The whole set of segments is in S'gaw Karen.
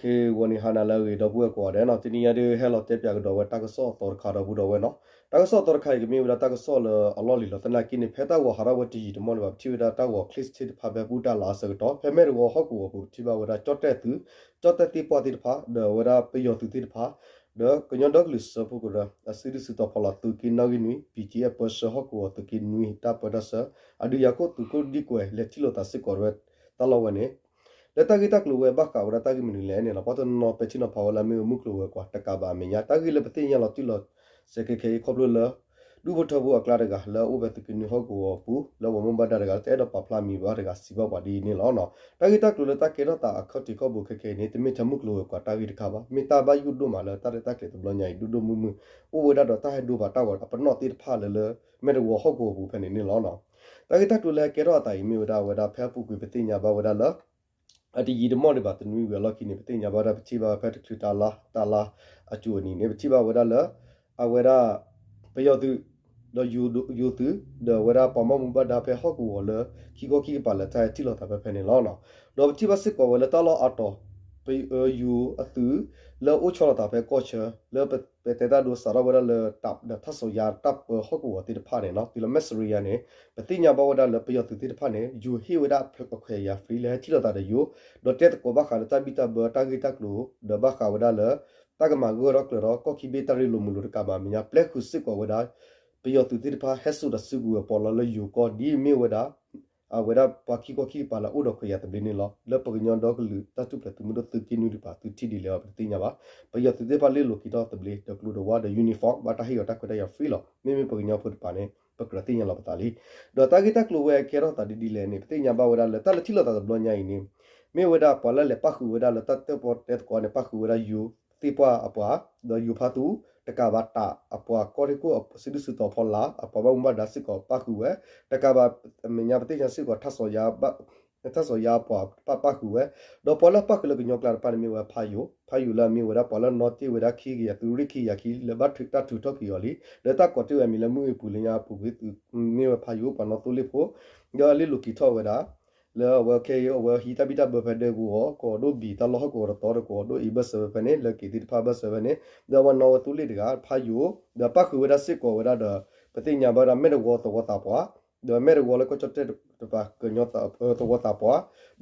ဂီၤန့ၣ် ဟါနၤလၢအဂ့ၤ ဒီပုၢ်ဝဲၢ်ကိးဂၤဒဲးနီၤ, တနံၤညါဒုး ဟဲလီၤတဲပၠးကဒီးဝဲတၢ်ကစီၣ်အသီတခါ ဒီပုၢ်ဒီဝဲၢ်နီၤ. တၢ်ကစီၣ်အသီတခါအံၤ ကမ့ၢ်ဝဲဒၣ်တၢ်ကစီၣ်လၢအလီၢ်လံၤလီၤ. သနာ်က့န့ၣ် ဖဲတၢ်ဂီၤဟးထီၣ်ဝဲတယံာ်တမီၢ်ဒံးဘၣ် ပထံၣ်ဝဲဒၣ်တၢ်ဂီၤချ့စ့ၣ်တဖၣ် ဖဲဘူၣ်တၢ်လၤအဆၢကတီၢ် ဖဲမဲၢ်တဝီဟီၣ်ကဝီၤပူၤ ပထံၣ်ဘၣ်ဝဲဒၣ် ကၠီၣ်တဲၣ်သုး, ကၠီၣ်တဲၣ်သ့ၣ်ပှၢ်သ့ၣ်တဖၣ် ဒီးဝဲဒၣ်ပယီၤသုးသ့ၣ်တဖၣ် ဒီးကညီဒီကလုာ်စၢဖှိၣ်ကရၢ အစုဒုးစုတီၤဖီလာ်သုးက့နီၣ်ဂံၢ်နွံ BGF ပၢဆှၢဟီၣ်ကဝီၤသုးက့နွံ တၢ်ပၢတၢ်ဆှၢ အဒုးယၤခိၣ်သုးခိၣ်ဒံကွဲး လဲၤထံၣ်လိာ်သးစ့ၢ်ကီးဝဲတၢ်လီၢ်ဝဲန့ၣ် လၢတၢ်ဂ့ၢ်တၢ်ကျိၤဝဲ ဘၣ်ဃးဝဲဒၣ်တၢ်ဂ့ၢ်မနုၤလဲၣ်န့ၣ်လီၤ. ပှၤတနီၤပဲာ်ထံနီၤဖးဝဲလၢအမ့ၢ်ဝဲမုၢ်ကျိၤဝဲၤကွာ်တကးဘၣ်အမဲာ်ညါ တၢ်ဂ့ၢ်လၢပသ့ၣ်ညါလီၤတံၢ်လီၤဆဲးခဲခဲအံၤ ခီဖျိလၢ ဒူၣ်ဖိထၢဖိအကျါတဂၤ လၢအအိၣ်ဖဲသုးက့နွံဟီၣ်ကဝီၤပူၤ လၢပှၤဘၣ်မူဘၣ်ဒါတဂၤ လၢတအဲၣ်ဒိးပာ်ဖျါမံၤဘၣ်တဂၤ စံးဘၣ်ပှၤဒ်အံၤန့ၣ်လီၤ. တၢ်ဂ့ၢ်တၢ်ကျိၤလၢတၢ်ကဲထီၣ်သးအခီၣ်ထံးခီၣ်ဘိခဲခဲအံၤန့ၣ် တမ့ၢ်ထဲမုၢ်ကျိၤဝဲၤကွာ်တၢ်ဂ့ၢ်တခါဘၣ်. မ့ၢ်တၢ်ဘၣ်ယိၣ်ဒိၣ်မးလၢတၢ်ရဲၣ်တၢ်ကျဲၤတဘျီညါအံၤ ဒိၣ်ဒိၣ်မုၢ်မုၢ် အိၣ်ဝဲဒၣ်ဒီးတၢ်ဟဲဒိပှၤတၢ်ဂီၤအပနီၣ်သ့ၣ်တဖၣ်လၢ လၢမဲၢ်တဝီဟီၣ်ကဝီၤပူၤဖဲန့ၣ်န့ၣ်လီၤ. တၢ်ဂ့ၢ်တၢ်ကျိၤလၢဟဲကဲထီၣ်အသးအံၤ မ့ၢ်ဝဲဒၣ် အဝဲဒၣ်ဖဲအပူၤကွံာ် ပသ့ၣ်ညါဘၣ်ဝဲဒၣ်လၢ အတယံာ်တမီၢ်ဒံးဘၣ် တနွံဝံၤအလီၢ်ခံန့ၣ် ပသ့ၣ်ညါဘၣ်ဝဲဒၣ် ပထံၣ်ဘၣ်ဖဲတချုးတၢ်လါ တၢ်လါအစိၤအနံၤန့ၣ် ပထံၣ်ဘၣ်ဝဲဒၣ်လၢ အဝဲဒၣ် ပယီၤသုး ဒီးယိၤသုး ဒီးဝဲဒၣ်ပှၤဘၣ်မူဘၣ်ဒါဖဲဟီၣ်ကဝီၤလၢ ခံခီခံကပၤလၢတၢ်ဟဲထံၣ်လိာ်သးဖဲဖဲန့ၣ်လီၤ. ဒီးပထံၣ်ဘၣ်စ့ၢ်ကီးဝဲလၢတၢ်လီၢ်အါတီၤ ပယိၤအသုး လၢအိၣ်ဆီလီၤသးဖဲကီၢ်ဆၢ လၢပတဲတၢ်ဒိစးထီၣ်ဝဲဒၣ်လၢ ဒီးထါစီၤယါတၢ်ပၢဟီၣ်ကဝီၤသ့ၣ်တဖၣ်န့ၣ်လီၤ. တုၤလီၤမဲၢ်စရံယါန့ၣ် ပသ့ၣ်ညါဘၣ်ဝဲဒၣ်လၢပယီၤသုးသ့ၣ်တဖၣ်န့ၣ် ယိၤဟ့ၣ်ဝဲဒၣ်အခွဲးအယာ် free လၢဟဲထံၣ်လိာ်သးဒီးယိၤ ဒီးတဲသကိးဘၣ်ဃးလၢတၢ်ဘံၣ်တၢ်ဘၢတၢ်ဂ့ၢ်တၢ်ကျိၤ ဒီးဘၣ်ဃးဝဲဒၣ်လၢ တၢ်ကမၤဂၢၢ်ထီၣ်ကျၢၤထီၣ် ကီၢ်ခံဘ့ၣ်တၢ်ရ့လိာ်မုာ်လိာ်တကးဘၣ်အမဲာ်ညါ ပျဲဃုာ်စ့ၢ်ကီးဝဲဒၣ် ပယီၤသုးသ့ၣ်တဖၣ်ဟဲစိာ်ဒီးစုကဝဲၤပီးလီၤလၢယိၤကီၢ် ဒ်အမ့ၢ်ဝဲဒၣ် အဝဲဒၣ်ပှၤခံခီခံကပၤလၢအအိၣ်ဒီးခွဲးယာ်သဘျ့န့ၣ်လီၤ. လၢပကညီဒီကလုာ်တၢ်ထူၣ်ဖျဲးသုးမုၢ်ဒိၣ်သုးက့နွံတကပၤ သုထံၣ်ဒ်လဲၣ်အီၤ ပတသ့ၣ်ညါဘၣ်. ပယီၤသုးသ့ၣ်တဖၣ်လ့လိာ်က့ၤထီၣ်သဘျ့ဒီးကျိဒီးဝါဒီး uniform ဘၣ်တၢ်ဟ့ၣ်အီၤတၢ်ခွဲးတၢ်ယာ် free လီၤ. မ့မ့ၢ်ပကညီဖိတကပၤန့ၣ် ပကြၢးသ့ၣ်ညါလီၤပသးလံ. ဒီးတၢ်ဂ့ၢ်တၢ်ကျိၤဝဲကဲထီၣ်သးဒ်ဒ်လဲၣ်န့ၣ် ပသ့ၣ်ညါဘၣ်ဝဲဒၣ်လၢတၢ်လၢထံၣ်လိာ်သးတဘျီညါအံၤန့ၣ် မ့ၢ်ဝဲဒၣ်ပှၤလၢလဲၤပၣ်ဃုာ်ဝဲဒၣ်လၢတၢ်တၢၣ်ပီၣ်တဲသကိးန့ၣ် ပၣ်ဃုာ်ဝဲဒၣ်ယိၤသ့ၣ်ပှၢ်အပှၤ ဒီးယိၤဖးသူ တကးဘၣ်တးအပှၤကီၢ်ရ့ၣ်ခိၣ် စုဒုးစုတီၤဖီလာ် အပှၤဘၣ်မူဘၣ်ဒါစ့ၢ်ကီးပၣ်ဃုာ်ဝဲ တကးဘၣ်အမဲာ်ညါပသ့ၣ်ညါစ့ၢ်ကီး ထါစီၤယါအပှၤပၣ်ဃုာ်ဝဲ ဒီးပှၤလၢပၣ်ဃုာ်လၢကညီကျါတဖၣ်န့ၣ်မ့ၢ်ဝဲဖးယိၤ ဖးယိၤလၢအမ့ၢ်ဝဲဒၣ်ပှၤလၢနီၣ်တ့ၢ်ဝဲဒၣ်ခံကယၤ သုးရ့ၣ်ခံကယၤခံ လၢဘၣ်ထုးတၢ်ထုးထီၣ်က့ၤအီၤလံ လၢတၢ်ကိးတ့ၢ်ဝဲအမံၤလၢမုၢ်အ့ပူၤလၢညါပူၤကွံာ်သုး မ့ၢ်ဝဲဖးယိၤ ပှၤနီၣ်သိလ့ၣ်ဖိ ဒီးအလ့လိာ်က့ၤထီၣ်ဝဲဒၣ် လၢအဝဲခဲအံၤ အဝဲဟံးတၢ်ဘံၣ်တၢ်ဘၢဖဲဒဲကဝီၤ ကဝီၤဒိၣ်ဘံၣ်တၢ်လီၢ်ဟီၣ်ကဝီၤတတီၤဒီးကဝီၤဒိၣ်အံၤဘၢၣ်စၢၤဖဲဖဲန့ၣ် လၢက့ၤသ့ၣ်တဖၣ်ဘၢၣ်စၢၤဖဲန့ၣ် ဒီးအဝဲနီၣ်ဝဲသိလ့ၣ်တဂၤ ဖးယိၤ ဒီးပၣ်ဃုာ်ဝဲဒၣ်စ့ၢ်ကီးဝဲဒၣ်ဒီး ပသ့ၣ်ညါဘၣ်ဝဲဒၣ်မဲၢ်တဝီသဝီသးပှၢ် ဒီးမဲၢ်တဝီလၢကီၢ်ကၠီၣ်တဲၣ်တပၤကညီသဝီသးပှၢ်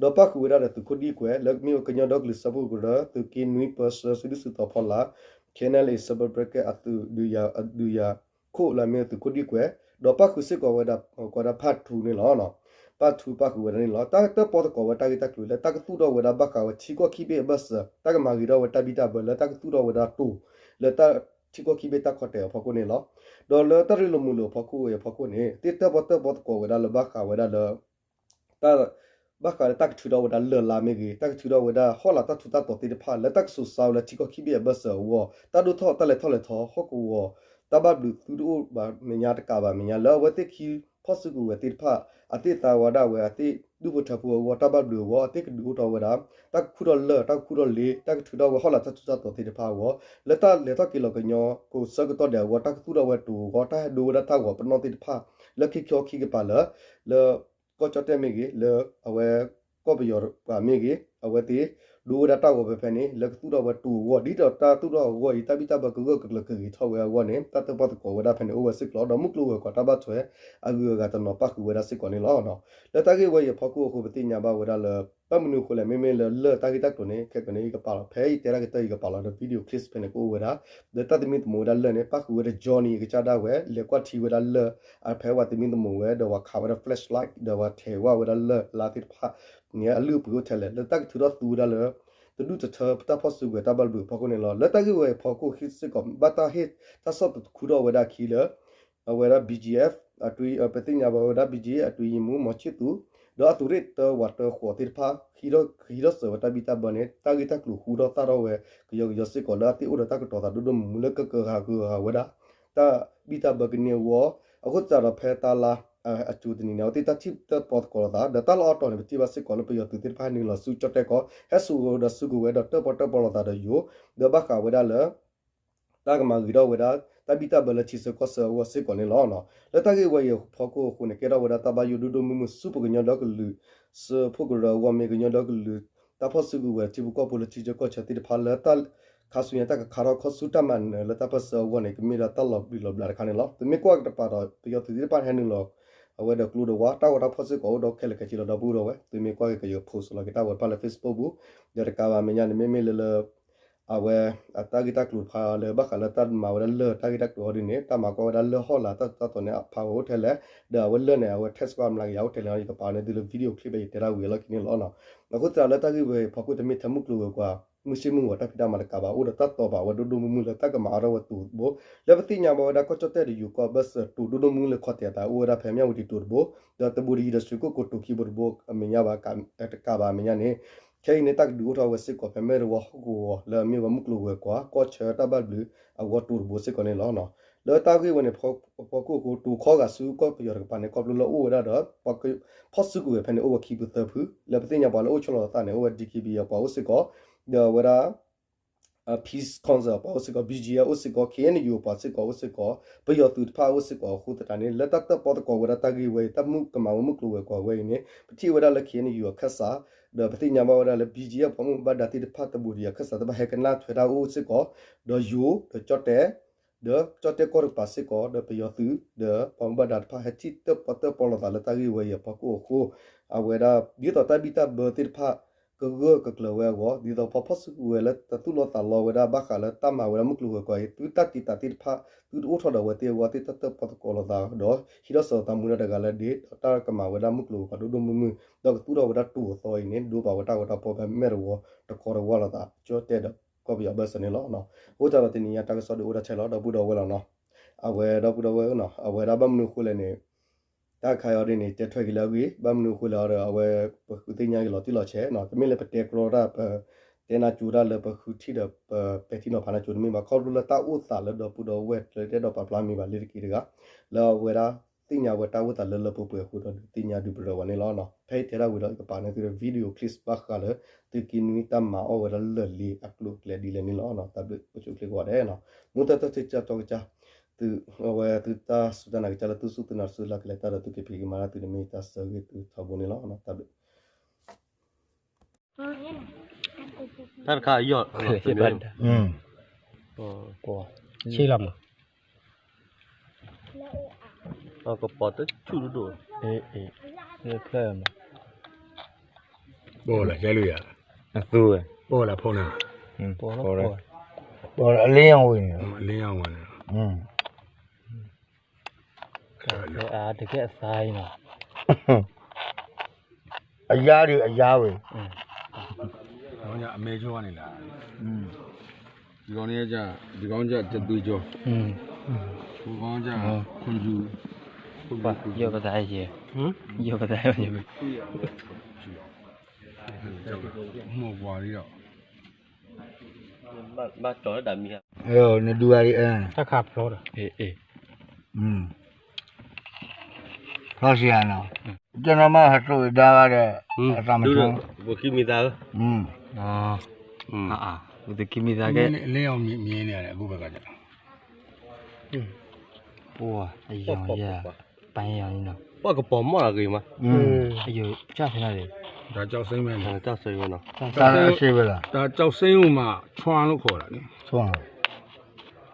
ဒီးပၣ်ဃုာ်ဝဲဒၣ်ဒီးသုးခိၣ်ဒံကွဲး လၢမ့ၢ်ဝဲကညီဒီကလုာ်စၢဖှိၣ်ကရၢ သုးက့နွံပၢဆှၢစုဒုးစုတီၤဖီလာ် ခဲနလ့ၣ် ဆၢဘၢဘြဲကဲ အသုးဒုးယၤခိၣ်လၢအမ့ၢ်သုးခိၣ်ဒံကွဲး ဒီးပၣ်ဃုာ်စ့ၢ်ကီးဝဲဒၣ် ကိးဒၣ်ဖးထူန့ၣ်လီၤ. ဖးထူပၣ်ဃုာ်ဝဲဒၣ်န့ၣ်လီၤ. တၢ်တၢၣ်ပီသကိးဝဲတၢ်ဂ့ၢ်တၢ်ကျိၤလၢ တၢ်ကသူၣ်ထီၣ်ဝဲဒၣ်ဘၣ်ဃးဝဲထံကီၢ်ခံဘ့ၣ်အဘၢၣ်စၢၤ တၢ်ကမၤဂ့ၤထီၣ်ဝဲတၢ်ဘံၣ်တၢ်ဘၢလၢတၢ်ကသူၣ်ထီၣ်ဝဲဒၣ်တိၤ လၢတၢ်ထံကီၢ်ခံဘ့ၣ်တၢ်ခီတဲာ်အဖီခိၣ်န့ၣ်လီၤ. ဒီးလၢတၢ်ရ့လိာ်မုာ်လိာ်အဖီခိၣ်ဝဲအဖီခိၣ်န့ၣ် သ့ၣ်တၢၣ်ပီတၢၣ်ပီသကိးဝဲဒၣ်လၢဘၣ်ဃးဝဲဒၣ်လၢ တၢ် ဘၣ်ဃးလၢတၢ်ကထုးထီၣ်ဝဲဒၣ်လၢၢ်လါမ့ၢ်ဂ့ၤ, တၢ်ကထုးထီၣ်ဝဲဒၣ်ဟီၣ်လာ်တၢ်ထူးတၢ်တီၤသ့ၣ်တဖၣ် လၢတၢ်ကစူးစါဝဲလၢထံကီၢ်ခံဘ့ၣ်အဘၢၣ်စၢၤအဂီၢ်, တၢ်ဒိၣ်ထီၣ်တၢ်လဲၤထီၣ်လဲၤထီ ဟီၣ်ကဝီၤ တၢ်ဘၣ်ဘျုးသုတအိၣ်ဘၣ်မဲာ်ညါတကးဘၣ်မဲာ်ညါ လၢအဝဲသ့ၣ်ခံဖီၣ်စုကဝဲၤသ့ၣ်တဖၣ် အသ့ၣ်သးဝဲဒၣ်ဝဲ အသ့ၣ်ဒူၣ်ဖိထၢဖိအဂီၢ် တၢ်ဘၣ်ဘျုးအဂီၢ် အသ့ၣ်ကဒုးအိၣ်ထီၣ်ဝဲဒၣ် တၢ်ကခူၣ်ထီၣ်လၢၢ် တၢ်ကခူၣ်ထီၣ်လ့ တၢ်ကထုးထီၣ်ဝဲဟီၣ်လာ်တၢ်ထူးတၢ်တီၤသ့ၣ်တဖၣ်အဂီၢ် လၢတၢ်လဲၤထီၣ်က့ၤလီၤကညီကိးဆၢကတီၢ်ဒဲးအဂီၢ် တၢ်ကသူၣ်ထီၣ်ဝဲတိၤအဂီၢ် တၢ်ဟဲဒိဝဲဒၣ်တၢ်ဂီၤပနီၣ်သ့ၣ်တဖၣ် လၢခံခီခံကပၤလၢ လၢ ကီၢ်ကၠီၣ်တဲၣ်မ့ၢ်ဂ့ၤ လၢအဝဲ ကီၢ်ပယီၤပှၤမ့ၢ်ဂ့ၤ အဝဲသ့ၣ် ဒိဝဲဒၣ်တၢ်ဂီၤဖဲဖဲန့ၣ် လၢကသူၣ်ထီၣ်ဝဲတိၤအဂီၢ် ဒ်သိးတၢ်သူၣ်ထီၣ်အဂီၢ်အံၤ တၢ်ဘံၣ်တၢ်ဘၢကဂၢၢ်ကကျၢၤကဂ့ၤထီၣ်ဝဲအဂီၢ်န့ၣ် တၢ်တၢၣ်ပီၣ်သကိးဝဲဒၣ်ဖဲန့ၣ်အိၣ်ဝဲစ့ၢ်ကီး ဒီးမုၢ်ကျိၤဝဲၤကွာ်တၢ်ဘၣ်ထွဲ အဂုၤအဂၤတနီၤပၣ်ဃုာ်ဝဲဒၣ်စ့ၢ်ကီးန့ၣ်လီၤ. လၢတၢ်ဂ့ၢ်ဝဲအံၤအဖီခိၣ်အဃိ ပသ့ၣ်ညါဘၣ်ဝဲဒၣ်လၢ ဘၣ်မနုၤအဃိလဲၣ် မ့မ့ၢ်လၢလၢၢ်တၢ်ဂ့ၢ်တၢ်ကျိၤန့ၣ် ခဲကနံၣ်အံၤကပာ်လီၤ ဖဲအံၤတဲတၢ်ကတၢၢ်အံၤကပာ်လီၤဒီး video clips ဖဲန့ၣ်ကအိၣ်ဝဲဒၣ် ဒီးတၢ်သမံသမိးဝဲဒၣ်လၢၢ်န့ၣ် ပၣ်ဃုာ်ဝဲဒီး Johnny အကစၢ်ဒၣ်ဝဲ လဲၤကွၢ်ထံဝဲဒၣ်လၢၢ် အဖဲဝဲသမံသမိးဝဲ ဒီးဝဲခးဝဲဒၣ် flashlight ဒီးဝဲထဲးဝဲဒၣ်လၢၢ်လါသ့ၣ်တဖၣ်န့ၣ် အလုၢ်အပှ့ၤအိၣ်ထဲလဲၣ် လၢတၢ်ကထုးထီၣ်သူဝဲဒၣ်လၢ တဒူၣ်တထၢတၢ်ဖီၣ်စုကဝဲၤတၢ်ဘၣ်ဘျုးအဖီခိၣ်န့ၣ်လီၤ. လၢတၢ်ဂ့ၢ်ဝဲအံၤအဖီခိၣ်စ့ၢ်ကီး ဘၣ်တၢ်ဟ့ၣ်တၢ်ဆီၣ်သခူထီၣ်ဝဲဒၣ်အခံလၢ အဝဲဒၣ် BGF ပသ့ၣ်ညါဘၣ်ဝဲဒၣ် BGF အတွင်းရေးမှူး မောင်ချစ်သူ ဒီးအသုးရ့ၣ်တၢဝးတၢဃိးသ့ၣ်တဖၣ် ဟံးထီၣ်စၢၤဝဲတၢ်ဘံၣ်တၢ်ဘၢန့ၣ် တၢ်ဂ့ၢ်တၢ်ကျိၤဃူထီၣ်သၣ်ထီၣ်ဝဲ ကယီကယီစ့ၢ်ကီး လၢအသ့ၣ်အိၣ်ဒီးတၢ်ကတီၤသးဒိၣ်ဒိၣ်မုၢ်မုၢ်လၢကကဂၤကဂၤဝဲဒၣ် တၢ်ဘံၣ်တၢ်ဘၢကန့ၢ်အဂီၢ် အဃိသတးဒီးဖဲတၢ်လါ အစိၤတနံၤန့ၣ် အဝဲသ့ၣ်တၢ်ထံၣ်တၢၣ်ပီသကိးလိာ်သး ဒီးတၢ်လီၢ်အါတီၤန့ၣ် ပထံၣ်ဘၣ်စ့ၢ်ကီးလၢပယီၤသုးသ့ၣ်တဖၣ်ဟဲနုာ်လီၤဆူကၠီၣ်တဲၣ်ကီၢ် ဟဲစိာ်ဒီးစုကဝဲၤဒီးတၢၣ်ပီတၢၣ်ပီလိာ်သးဒီးယိၤ ဒီးဘၣ်ဃးဝဲဒၣ်လၢ တၢ်ကမၤဂ့ၤထီၣ်ဝဲဒၣ် တၢ်ဘံၣ်တၢ်ဘၢလၢထံဆၢကီၢ်ဆၢအဂီၢ်စ့ၢ်ကီးန့ၣ်လီၤ. လၢတၢ်ဂ့ၢ်ဝဲအံၤအဖီခိၣ်အဃိန့ၣ် ကဲထီၣ်ဝဲဒၣ်တၢ်ဘၣ်ယိၣ်ဒိၣ်ဒိၣ်မုၢ်မုၢ်ဆူပကညီဒီကလုာ် စၢဖှိၣ်ကရၢအဂီၢ်မ့ၢ် ကညီဒီကလုာ် တၢ်ဖီၣ်စုကဝဲၤထံဖိကီၢ်ဖိလၢထံဆၢကီၢ်ဆၢသ့ၣ်တဖၣ်လၢတၢ်ခါဆူညါတၢ်ကခါထီၣ်ခီဆူတၢ်မၤနၢၤလၢတၢ်ပၢၢ်ဆၢအဂီၢ်န့ၣ် ကမ့ၢ်ဒၣ်တၢ်လီၤဘျံးလီၤဘျးတခါန့ၣ်လီၤ. ပမ့ၢ်ကွၢ်ကတပၤဒီး ပယီၤသုးသ့ၣ်တဖၣ်ဟဲနုာ်လီၤ အဝဲဒီးကျိဒီးဝါ တၢ်ဂီၤတၢ်ဖီၣ်စ့ၢ်ကီးအိၣ်ဒီးခဲလၢာ်ခဲဆ့လီၤ ဒီပုၢ်ဒီဝဲၢ် သုမ့ၢ်ကွၢ်က့ၤကယီၤ post လီၤက့ၤတၢ်ဂီၤတဖၣ်လၢ Facebook ပူၤ ဒီးတကးဘၣ်မဲာ်ညါန့ၣ် မ့မ့ၢ်လၢလၢ အဝဲ အတၢ်ဂ့ၢ်တၢ်ကျိၤတဖၣ်လၢဘၣ်ဃးလၢတၢ်မၤဝဲဒၣ်လၢၢ်တၢ်ဂ့ၢ်တၢ်ကျိၤအီၤဒ်န့ၣ် တၢ်မၤကွၢ်ဝဲဒၣ်လၢၢ်ဟီၣ်လာ်တၢ်သိးန့ၣ် အဖးဝဲအိၣ်ထဲလဲၣ်, ဒီးအဝဲလၢၢ်န့ၣ် အဝဲ test ကွၢ်မျးကယၤအိၣ်ထဲလဲၣ် ယကပာ်န့ၣ်သုလၢ video clip ယတဲဒၣ်ဝံၤအလီၢ်ခံန့ၣ်လီၤ. အဃိသတးလၢတၢ်ဂ့ၢ်ဝဲအံၤဖီခိၣ်တမ့ၢ်ထဲမုၢ်ကျိၤဝဲၤကွာ် မုၢ်ဆ့ၣ်မုၢ်ဂီၤတၢ်ဖံးတၢ်မၤတကးဘၣ် အိၣ်ဒီးတၢ်တီၤဘၣ်ဝဲဒိၣ်ဒိၣ်မုၢ်မုၢ်လၢတၢ်ကမၤအါထီၣ်ဝဲတိၤတဘိ လၢပသ့ၣ်ညါဘၣ်ဝဲဒၣ်ကီၢ်ကၠီၣ်တဲၣ်ဒီးယိၤကီၢ်ဘၢၣ်စၢၤတိၤဒိၣ်ဒိၣ်မုၢ်မုၢ်လၢခီၣ်ထံးအသး အိၣ်ဝဲဒၣ်ဖဲမၠၣ်ဝတံၤတိၤတဘိ ဒီးတဘူးတယံၤဒီးရွှေကုက္ကိုတိၤခံဘိတဘိ အမဲာ်ညါဘၣ် တကးဘၣ်အမဲာ်ညါန့ၣ် ခဲအံၤန့ၣ် တၢ်ကဒုးအိၣ်ထီၣ်ဝဲစ့ၢ်ကီးဖဲမဲၢ်တဝီဟီၣ်ကဝီၤလၢအမ့ၢ်ဝဲမုၢ်ကျိၤဝဲၤကွာ် ကီၢ်ဆၢတၢ်ဘၣ်ဘျုးအဂီၢ်တိၤတဘိစ့ၢ်ကီးန့ၣ်လီၤ. လၢတၢ်ဂ့ၢ်ဝဲန့ၣ် ဖီခိၣ်အဃိ တိၤခီဂာ်ဆူကီၢ်ပယီၤတကပၤန့ၣ် ခီဖျိလၢအိၣ်ဝဲဒၣ်ဒီး ဖီၣ်စုကဝဲၤဖဲန့ၣ် အိၣ်ဝဲခံပူၤသၢဖု လၢပသ့ၣ်ညါပှၤလၢအိၣ်ဆီလီၤအသးန့ၣ် အိၣ်ဝဲ D K B A အပှၤအိၣ်စ့ၢ်ကီး ဒီးအဝဲဒၣ် Peace Council အပှၤအိၣ်စ့ၢ်ကီး B G F အိၣ်စ့ၢ်ကီး K N U အပှၤစ့ၢ်ကီးအိၣ်စ့ၢ်ကီး ပယီၤသုးတဖၣ်အိၣ်စ့ၢ်ကီးအဃိသတးန့ၣ် လၢတၢ်တၢၣ်ပီသကိးဝဲဒၣ်တၢ်ဂ့ၢ်ဝဲအံၤ တၢ်မုၣ်ကမၤဝဲမုၢ်ကျိၤဝဲၤကွာ်ဝဲအံၤန့ၣ် ပထံၣ်ဝဲဒၣ်လၢ K N U အခၢၣ်စး ဒီးပသ့ၣ်ညါဘၣ်ဝဲဒၣ်လၢ B G F ပှၤမူဘၣ်ဒါသ့ၣ်တဖၣ်တဘူးတယၤအခၢၣ်စးတဖၣ်ဟဲကနၣ်ထွဲတၢ်အိၣ်စ့ၢ်ကီး ဒီးယိၤဒီးကၠီၣ်တဲၣ် ဒီးကၠီၣ်တဲၣ်ကီၢ်တကပၤစ့ၢ်ကီး ဒီးပယီၤသုး ဒီးပှၤမူဘၣ်ဒါတဖၣ်ဟဲထံၣ်တၢၣ်ပီၣ်တၢၣ်ပီလိာ်သးလၢတၢ်ဂ့ၢ်ဝဲအံၤအဖီခိၣ်အဃိ အဝဲဒၣ် ဒ်သိးတၢ်ဘံၣ်တၢ်ဘၢသ့ၣ်တဖၣ် ကဂၢၢ်ကကျၢၤဝဲအဂီၢ် ဒ်သိးပှၤဖီၣ်စုကဝဲၤလၢတသူၣ်လီၤသးလီဝဲဒၣ်ဘၣ်ဃးလၢတၢ်မၤဝဲဒၣ်မုၢ်ကျိၤဝဲၤကွာ်အံၤ သုတၢ်တံာ်တာ်သ့ၣ်တဖၣ် သုတအိၣ်ထီၣ်ဒီးအဝဲသ့ၣ်အဂီၢ်သ့ၣ်တၢ်တၢၣ်ပီသကိးလိာ်သးဒီး ဟံးထီၣ်စၢၤသးမူဒါတဂၤလၢဒ့ ဒီးတၢ်ကမၤဝဲဒၣ်မုၢ်ကျိၤဝဲၤကွာ်ဒိၣ်ဒိၣ်မုၢ်မုၢ် ဒီးကသူၣ်ထီၣ်ဝဲဒၣ်တိၤအသီအံၤန့ၣ် ဒိပာ်ဝဲတၢ်ဂီၤတၢ်ဖီၣ်ဖဲမဲၢ်တဝီတကီတဝီလိာ်သး ကၠီၣ်တဲၣ်ဒီးကီၢ်ပယီၤဘၢၣ်စၢၤန့ၣ်လီၤ. အဃိသတးဒီးတနံၤညါတၢ်ကစီၣ်ဒုးအိၣ်ဒၣ်ထဲလီၤ ဒီပုၢ်ဒီဝဲၢ်လီၤနီၤ အဝဲဒီပုၢ်ဒီဝဲၢ်နီၤ အဝဲဒၣ်ဘၣ်မနုၤအဃိလဲၣ်န့ၣ် တၢ်ခါအံၤဒ်န့ၣ် တဲထွဲက့ၤလၢအဂ့ၢ် ဘၣ်မနုၤအဃိလဲၣ်ဒီး အဝဲပဃုသ့ၣ်ညါက့ၤလီၤတံၢ်လီၤဆဲးနီၤ တမ့ၢ်လၢပတဲကြီတၢ် ပတဲနၢ်ကၠိတၢ်လၢပဃုထံၣ်ဒီး ပပဲာ်ထံနီၤဖးနၢ်ကၠိတမ့ၢ်ဘၣ် ခီဖျိလၢတၢ်အိၣ်သးလၢဒီပုၢ်ဒီဝဲၢ်လၢတအဲၣ်ဒိးပာ်ဖျါမံၤဘၣ်လၢတက့ၢ်တဂၤ လၢအဝဲဒၣ်သ့ၣ်ညါဝဲတၢ်အိၣ်သးလၢလၢပှဲၤပှဲၤအဃိဒီးဒုးသ့ၣ်ညါဒုးပရၢဝဲန့ၣ်လီၤ. ဖဲအံၤတဲဒၣ်ဝံၤဒီးကပာ်န့ၢ်သုဒီး video clips ဘၣ်ဃးလၢ သုးက့နွံတၢ်မၤအီၣ်ဝဲဒၣ်လၢၢ်လ့အကျိၤအကျဲဒ်လဲၣ်န့ၣ်လီၤ. တၢ်ဘျုး ပဆိၣ်ချ့ကိးဂၤဒဲးနီၤ မူတၢ်တၢ်ထံၣ်ကၢ်ကၢ်ကၢ် သု အဝဲသုတၢ်စူၢ်တၢ်နာ်ကစၢ်လၢသုစူၢ်သုနာ်တစုလၢ်ကလဲၤတၢ်ဒီးသုကဖံးကမၤဒၣ်သုန့ၣ်မ့ၢ်တၢ်ဆၢဂ့ၤသုထီဘိန့ၣ်လီၤ. တၢ်ဘျုး တၢ်တခါအယီၢ် ဆ့လီၤမး ကပီၤတဆူၣ်ဒိၣ်ဒိၣ် ဖျၢၣ်မး ပီၢ်လၢကဲလုၢ်ယၤ အသူဝဲ ပီၢ်လၢဖီနၤ ပီၢ်လၢ အလင်းရောင်ဝဲန့ၣ် အလင်းရောင်ဝဲန့ၣ် အါတကဲအသါအံၤနီၤ အယါဒီးအယါဝဲ အမဲကၠိန့ၣ်လၢ ဒီကောင်န့ၣ် ဒီကောင်ကြသွေးကြော ဟိုကောင်ကြခွန်ယူ ယိပသးယဲ ယိပသးယဲ မော်ကွာလေးတော့ ဘၣ်ကၠီၤလၢဒၣ်မံၤဟါ နဒူဂၤဒီး တၢ်ခါဖျိဒီး ဖျီစံယၤနီၤ ကျွန်တော်မှဟတ်လို့ဒါပါတဲ့ အတမ ဒု ထူ ပခံမံၤသး ပသခံမံၤသးကဲ လင်းအောင်မြင်နေရတယ်အခုဘက်ကကျတော့ ပှၤအယံၤယံၤ ပန်းရောင်နီၤ ပှၤကပီၤမီၢ်အဂ့ၤမး အယံၤ ကျဖဲနၤဒီး ဒါကျောက်စိမ်းပဲနော် ကျောက်စိမ်းပဲနော် ဒါကျောက်စိမ်းပဲလား ဒါကျောက်စိမ်းကိုမှ ချွမ်းလို့ခေါ်တာလေ ချွမ်း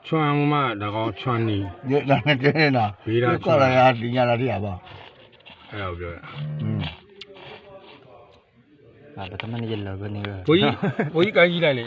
ချွမ်းမှ ဒါကောင်ချွမ်းနေ ဒါနဲ့တဲနေတာ ဒီကလာရဒီညလာတရပါ အဲ့ဒါကိုပြောတာ อืม ဘာပထမနေ့ရလီၤကန့ၣ် ဘိုးကြီး ဘိုးကြီးကကြီးလိုက်လေ